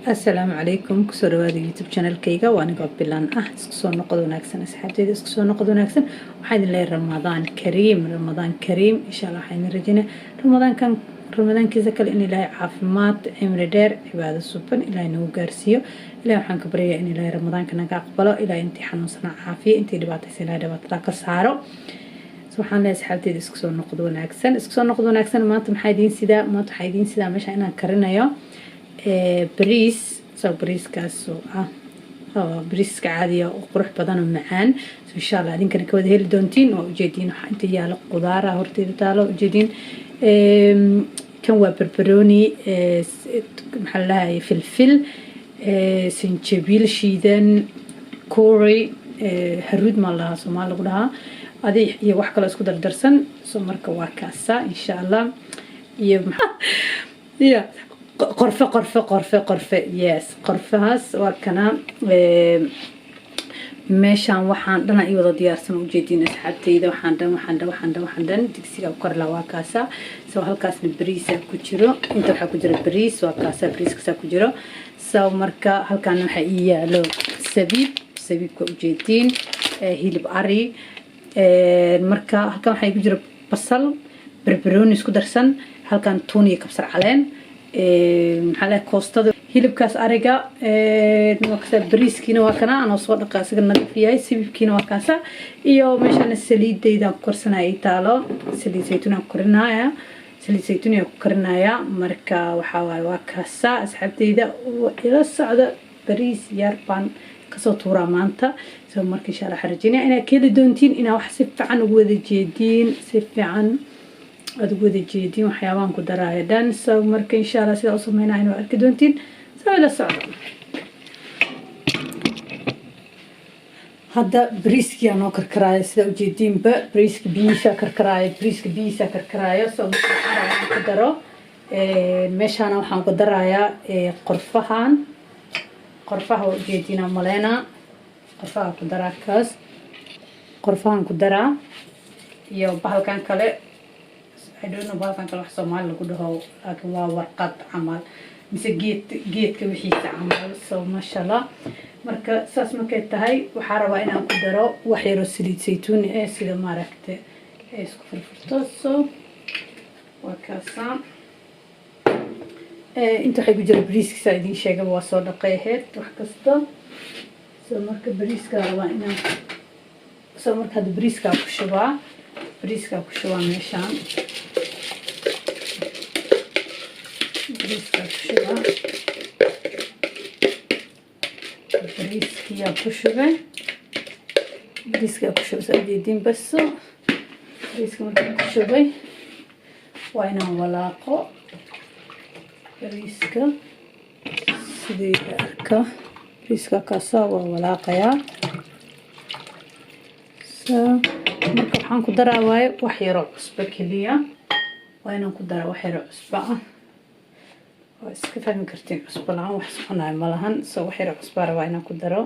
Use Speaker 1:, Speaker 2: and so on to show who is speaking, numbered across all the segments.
Speaker 1: Asalaamu calaykum, kusoo dhawaada YouTube channelkayga. Waa anigoo Bilan ah. Isku soo noqod wanaagsan, asxaabteyda, isku soo noqod wanaagsan. Waxaa idin leeyahay Ramadaan kariim, Ramadaan kariim. Insha Allah waxaa idin rajeynaya Ramadaankan Ramadaankiisa kale in Ilaahay caafimaad, cimri dheer, cibaado suban Ilaahay nagu gaarsiiyo. Ilahay waxaan ka baryayaa in Ilaahay Ramadaanka naga aqbalo, Ilahay intii xanuunsanaa caafiyo, intii dhibaataysan Ilahay dhibaatada ka saaro. Waxaan leeyahay asxaabteyda, isku soo noqod wanaagsan, isku soo noqod wanaagsan. Maanta maxaa idiin sidaa? Maanta waxaa idiin sidaa meesha inaan karinayo bariis. So bariiskaas oo ah bariiska caadiya oo qurux badan oo macaan. So insha Allah idinkana ka wada heli doontiin. Waa ujeediin waxaa inta yaalo, qudaara horteeda taalo, ujeediin. Kan waa barbarooni, maxaa la dhahay, filfil, sanjabiil shiidan, curry, haruud maa la dhahaa, Soomaali lagu dhahaa adi, iyo wax kaloo isku dardarsan. So marka waa kaasa insha Allah. Iyo ya qorfe, qorfe, qorfe, qorfe, yes, qorfahaas waa kana. Meeshaan waxaan dhana i wada diyaarsan, ujeediin asxaabteyda. Waxaan dhan, waxaan dhan, waxaan dhan, waxaan dhan digsiga korla, waa kaasa. So halkaasna bariisa ku jiro, inta waxaa ku jira bariis, waa kaasa, bariiskaasaa ku jiro. So marka halkaan waxaa ii yaalo sabiib, sabiibka ujeediin, hilib ari. Marka halkan waxaa igu jira basal, barbarooni isku darsan, halkan tuun iyo kabsar caleen, maxaa lahay, koostada, hilibkaas ariga waa kaasa. Bariiskiina waa kana anoo soo dhaqa, isaga nadiif yahay. Sabiibkiina waa kaasa. Iyo meeshaana saliidaydaan ku karsanaya ii taalo, saliid saytuun aan ku karinaya, saliid saytuun ayaan ku karinaya. Marka waxaa waaye waa kaasa, asxaabteyda, ila socda. Bariis yar baan kasoo tuuraa maanta. So marka insha Allah waxaan rajeynaya inaad ka heli doontiin, inaa wax si fiican ugu wada jeediin, si fiican aad ugu wada jeediin waxyaabahan ku daraayo dhan. So marka insha Allah sidaa u sameynaya waa arki doontiin. So ila socdo. Hadda bariiskii noo karkaraayo, sida ujeediinba, bariiska biyihiisa karkaraayo, bariiska biyihiisa karkaraayo. So marka waxaan rabaa inaan ku daro meeshaana waxaan ku darayaa qorfahan. Qorfaha waa ujeediina maleena, qorfaha ku daraa kaas, qorfahan ku daraa. Iyo bahalkan kale, I don't know bahalkan kale wax Soomaali lagu dhaho, laakiin waa warqad camal mise geed, geedka wixiisa camal. So maasha Allah. Marka saas markay tahay, waxaa rabaa inaan ku daro wax yaroo saliid saytuuni ah, sida maaragta ay isku furfurto. So waa kaasaa. Inta waxay ku jira bariiskiisa idiin sheegaba, waa soo dhaqay ahayd wax kasta. So marka bariiska rabaa inaan, so marka hadda bariiskaa ku shubaa, bariiskaa ku shubaa meeshaan, bariiskaa ku shubaa, bariiskiyaa ku shubay, bariiskaa ku shubay, saa ujeediin. Baso bariiska markaan ku shubay, waa inaan walaaqo bariiska. Sidii arka bariiska kaasaa waa walaaqayaa. So marka waxaan ku daraa waaye wax yaroo cusbo keliya. Waa inaan ku daraa wax yaroo cusbo ah. Waa iska fahmi kartiin, cusbo la-aan wax soconayo ma lahan. So wax yaroo cusbaa rabaa inaan ku daro.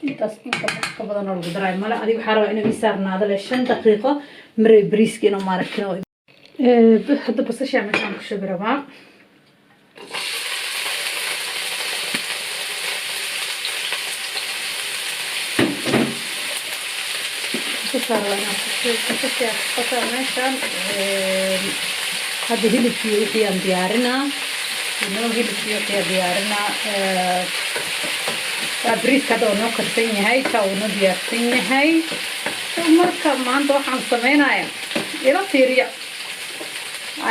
Speaker 1: Intaas inka wax ka badan oo lagu daraayo male. Adiga waxaa rabaa inuu ii saarnaado le 5 daqiiqo maray bariiska inuu maaragtay. Hadda basashaa meeshaan ku shubi rabaa. Basashaa rabaa inaan ku shubo, basashaa, basashaa meeshaan. Hadda hilibkii wixii aan diyaarinaa, hilibkii wixii aan diyaarinaa. Waa bariiska hadda oo noo karsan yahay, taa uu noo diyaarsan yahay. So marka maanta waxaan sameynaya ila fiiriya.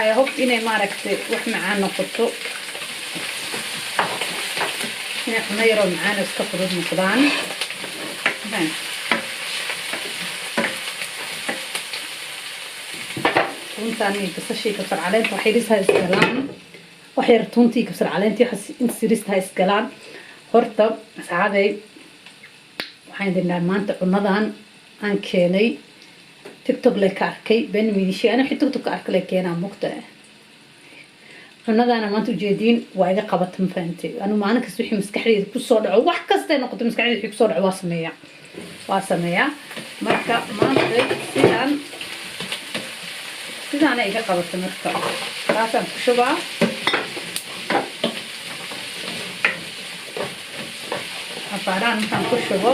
Speaker 1: I hope inay maaragtay wax macaan noqoto, inay cuno yaroo macaan oo iska fudud noqdaan. Tuuntaan iyo basashii, kabsar caleenta waxay yariis ha isgalaan, wax yar tuuntii, kabsar caleentii, waxaas inta sirista ha isgalaan. Horta asxaabey, waxaan idin dhahay maanta cunadan aan keenay TikTok le ka arkay. Been miidishay, ana wixii TikTok ka arka le keenaa mugta. Cunadaana maanta ujeediin waa iga qabata, ma fahantay? Anu maalin kasta wixii maskaxdeyda kusoo dhaco, wax kastay noqoto, maskaxdeyda wixii kusoo dhaco waa sameeyaa, waa sameeyaa. Marka maanta sidaan Sidaana iga qabata marka, taasaan ku shubaa. Afaarahan markaan ku shubo,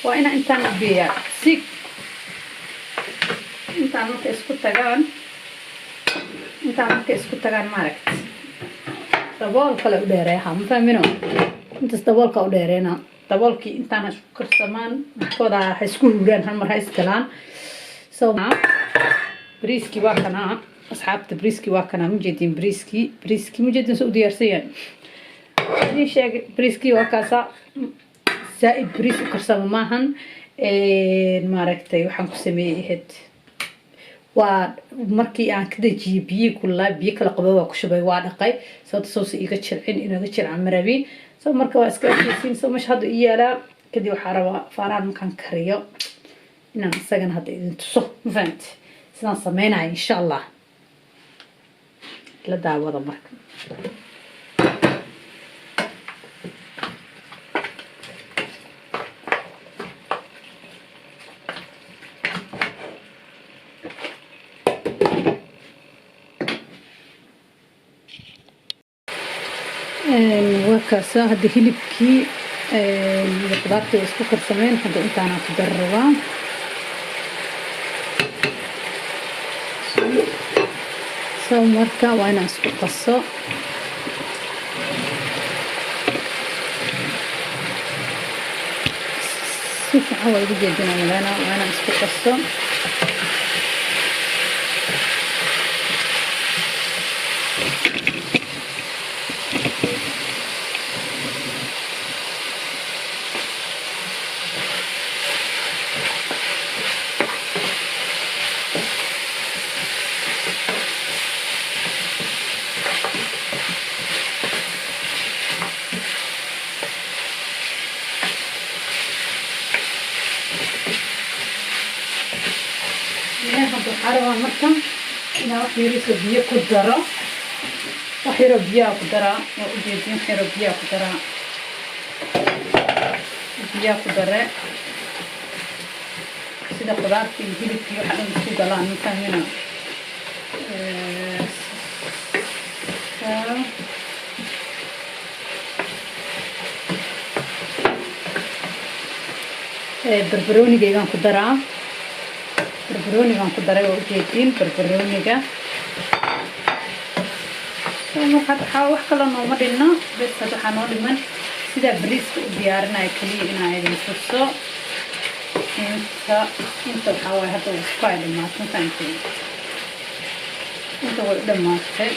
Speaker 1: waa inaan intaan u biyaa si intaan marka isku tagaan, intaan marka isku tagaan, maaragta, dabool kale u dheereeha. Ma fahmino? Intaas daboolka u dheereena, daboolkii intaan isku karsamaan, markooda ha isku huuraan, hal mar ha iskalaan. So bariiskii waa kanaa, asxaabta, bariiskii waa kanaa. Mujeedin bariiskii? Bariiskii mujeedin soo u diyaarsan yahay? Idin sheegay, bariiskii waa kaasa. Zaa-id bariis u karsama maahan, maaragtay. Waxaan ku sameeyey ahayd waa markii aan ka dejiyey biyihii kululaa, biyo kala qabo waa ku shubay, waa dhaqay, sababta sowsa iga jilcin, inaga jilcan marabi. So marka waa iska arkeysiin. So meesha hadda ii yaalaa. Kadib waxaa rabaa faaraan markaan kariyo inaan isagana hadda idin tuso. Ma fahamti sidaan sameynaya? Insha Allah la daawada marka. Waa kaasa. Hadda hilibkii iyo qudaartii waa isku karsameen. Hadda intaanaan ku dari rabaa. So marka waa inaan isku qaso. Si fiican waa igu jeedina maleyna. Waa inaan isku qaso. Hadda waxaa rabaa marka inaan wax yariisoo biyo ku daro. Wax yaroo biyaha ku daraa, waa ujeedin. Wax yaroo biyaha ku daraa, biyaha ku dare sida qudaarta iyo hilibkii waxa dhan isku galaan. Ma fahmina? Barbaroonigaygaan ku daraa. Barbaroonigaan ku daray, waa ujeediin barbarooniga. Marka wax kaloo nooma dhinno. Bes, had waxaa noo dhiman sidaa bariiska u diyaarinaya keliya inaa idin tuso. Inta waxaa waaye hadda isku ay dhamaatay. Ma fahamtay? Inta way u dhamaatay,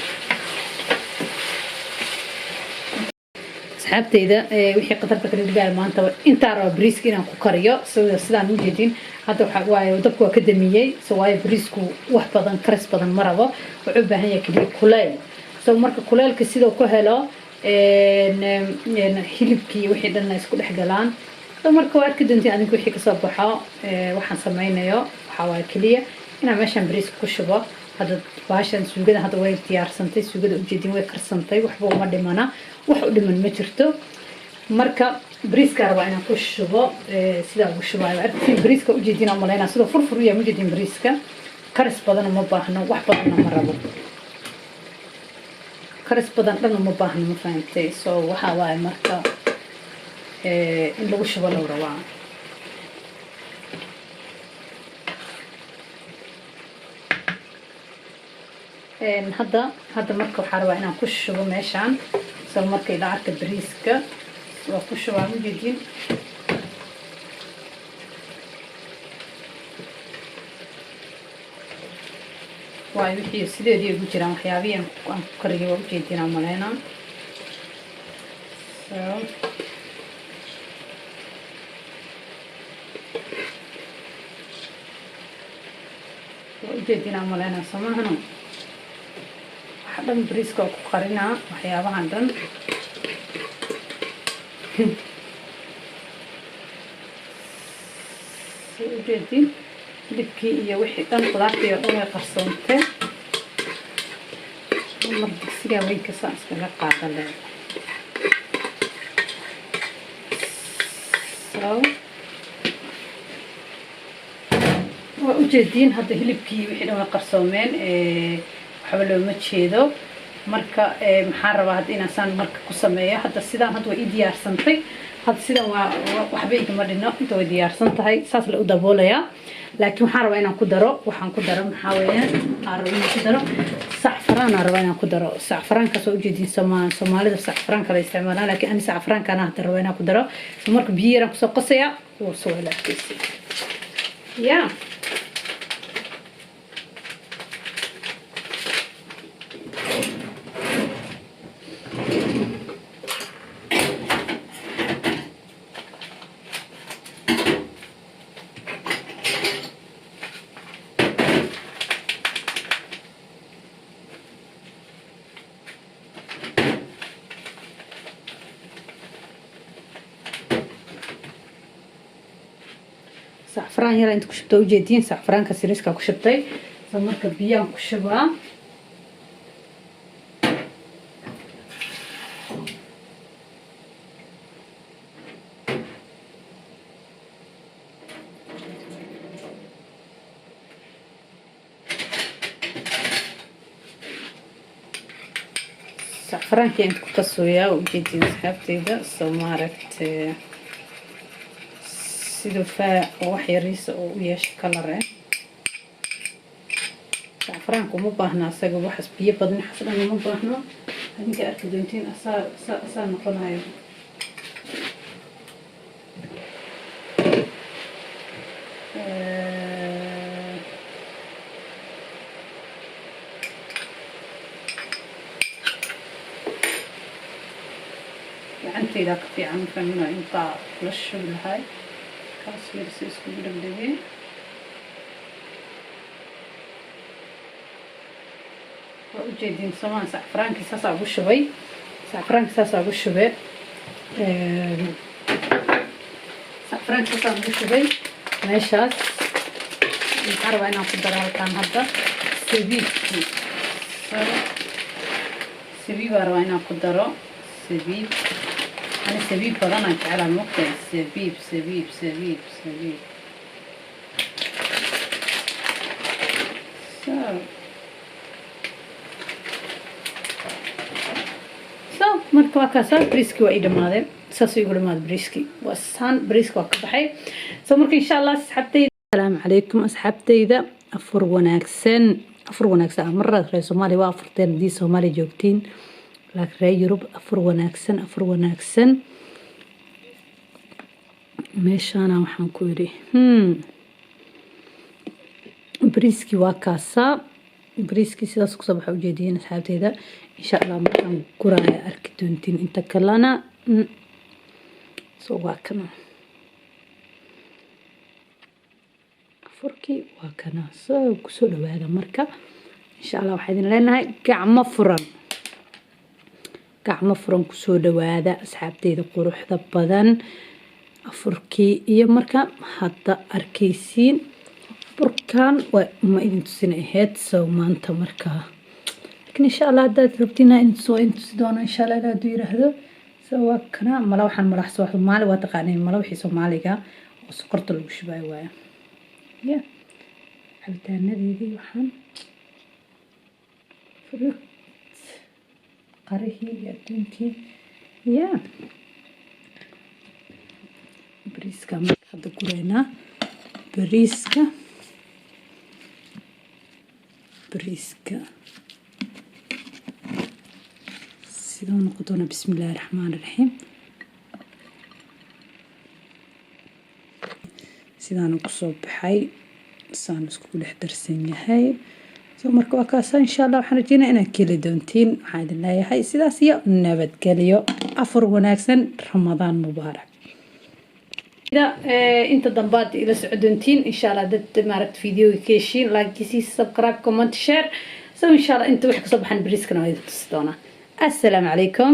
Speaker 1: asxaabteyda. Wixii qatarta kala dhigaya maanta intaa raba bariiska inaan ku kariyo sida sidaan u jeedin. Hadda waxa waaye dabka waa ka damiyey. So waayo bariisku wax badan, karis badan ma rabo. Wuxuu u baahan yahay keliya kuleyl. So marka kuleylka sidoo ku helo, hilibkii wixii dhanna isku dhex galaan. So marka waa arki doontiin adinku wixii kasoo baxo. Waxaan sameynayo waxaa waaye keliya inaan meeshaan bariiska ku shubo. Hadda baashan suugada hadda way diyaarsantay. Suugada ujeedin way karsantay, waxba uma dhimana, wax u dhiman ma jirto. Marka bariiska rabaa inaan ku shubo. Sidaa ugu shubayo arktiin bariiska, ujeedin aan malaynaa sidoo furfur u yahay. Ujeedin bariiska karis badan uma baahno, wax badanna ma rabo, karis badan dhan uma baahno. Ma fahamtay? So waxaa waaye marka in lagu shubo low rabaa. Hadda marka waxaa rabaa inaan ku shubo meeshaan. So marka ila arka, bariiska waa ku shubaa, ujeedin. Waayo wixii sideedii ugu jiraan, waxyaabihii aan ku kariyay waa ujeedin aan maleynaa. So waa ujeedin aan maleynaa, soo maahano? Waxa dhan bariiska waa ku qarinaa, waxyaabahan dhan. Soo ujeedin hilibkii iyo wixii dhan, qudaartii oo dhan way qarsoontee. Mar digsigaa weynka saan iskaga qaada leeda. So waa ujeedin. Ujeediin hadda hilibkii wixii dhan way qarsoomeen, waxba looma jeedo. Marka maxaan rabaa hadda inaan saan marka ku sameeyo? Hadda sidaan hadda way ii diyaarsantay. Hadda sidan waa waxba igama dhino, inta way diyaarsan tahay, saas la u daboolayaa. Laakiin waxaan rabaa inaan ku daro, waxaan ku daro maxaa weeyaan? Aan rabo inaan ku daro sacfaraan. Aan rabaa inaan ku daro sacfaraankaas. Waa ujeediin, Soomaalida sacfaraanka la isticmaalaa, laakiin ani sacfaraankaana hadda rabaa inaan ku daro. So marka biyo yaraan kusoo qasayaa, wuu soo walaafaysa ya. Sacfaraan yara inta ku shubta, ujeediin, sacfaraanka siriiska ku shubtay. So marka biyaan ku shubaa. Sacfaraankii inta ku qasooyaa, ujeediin asxaabteyda. So maaragte siduu faa oo wax yariisa oo u yeesha color eh. Sacfaraanka uma baahna asaga waxaas biyo badan, waxaas dhan uma baahno. Adinka arki doontiin asaa asaa noqonayo. Gacantaydaa ka fiican fahmina intaa la shubi lahay. Kaas yarsi iskugu dhegdhegay. Waa ujeediin somaan? Sacfaraankii saasaa ugu shubay, sacfaraankii saasaa ugu shube, sacfaraankii saasaa ugu shubay meeshaas. Maxaa rabaa inaan ku daro halkaan hadda? Sabiibkii. So sabiib baa rabaa inaan ku daro. Sabiib, ani sabiib badan aan jeclaa, mogtahay. Sabiib, sabiib, sabiib, sabiib. So marka waa kaasaa, briiskii waa ii dhamaaday, saasuu igu dhamaaday briiskii. Waa saan, briiska waa ka baxay. So marka insha Allah asxaabtayda, asalaamu calaykum asxaabtayda, afur wanaagsan, afur wanaagsan. Marra reer Soomaaliya waa afurteen haddii Soomaaliya joogtiin, laakiin reer Yurub afur wanaagsan, afur wanaagsan. Meeshaana waxaan ku yidhi bariiskii waa kaasaa. Bariiskii sidaas kusoo baxa, ujeediyin asxaabteyda. Insha Allah markaan guraaya arki doontiin inta kalena. So waa kana afurkii, waa kana. So kusoo dhawaada. Marka insha Allah waxaa idin leenahay gacmo furan, gacmo furan kusoo dhawaada asxaabteyda quruxda badan. Afurkii iyo marka hadda arkaysiin burkan waa ma idin tusin ahayd. So maanta markaa, laakiin insha Allah haddaad rabtiin idin tuso, waa idin tusi doona insha Allah ilaa hadduu yiraahdo. So waa kana mala, waxaan malax Soomaali waa taqaaneen, mala wixii Soomaaliga oo sokorta lagu shubayo waaya ya. Cabitaanadeedii, waxaan fruit, qarihii iyo adduunkii ya. Bariiska marka hadda gureynaa. Bariiska, bariiska siduu noqon doona? Bismi illaahi raxmaan raxiim. Sidaanu kusoo baxay, saan iskugu dhex darsan yahay. So marka waa kaasa. Insha Allah waxaan rajeynaya inaad keli doontiin. Waxaan idin leeyahay sidaas iyo nabadgelyo, afur wanaagsan, Ramadaan mubaarak. Inta dambaad ila soco doontiin insha Allah. Dad maaragta videoga ka heshiin, like sii, subscribe, comment, share. So insha Allah inta wax kasoo baxan bariiskana waa idin tusi doonaa. Assalaamu calaykum.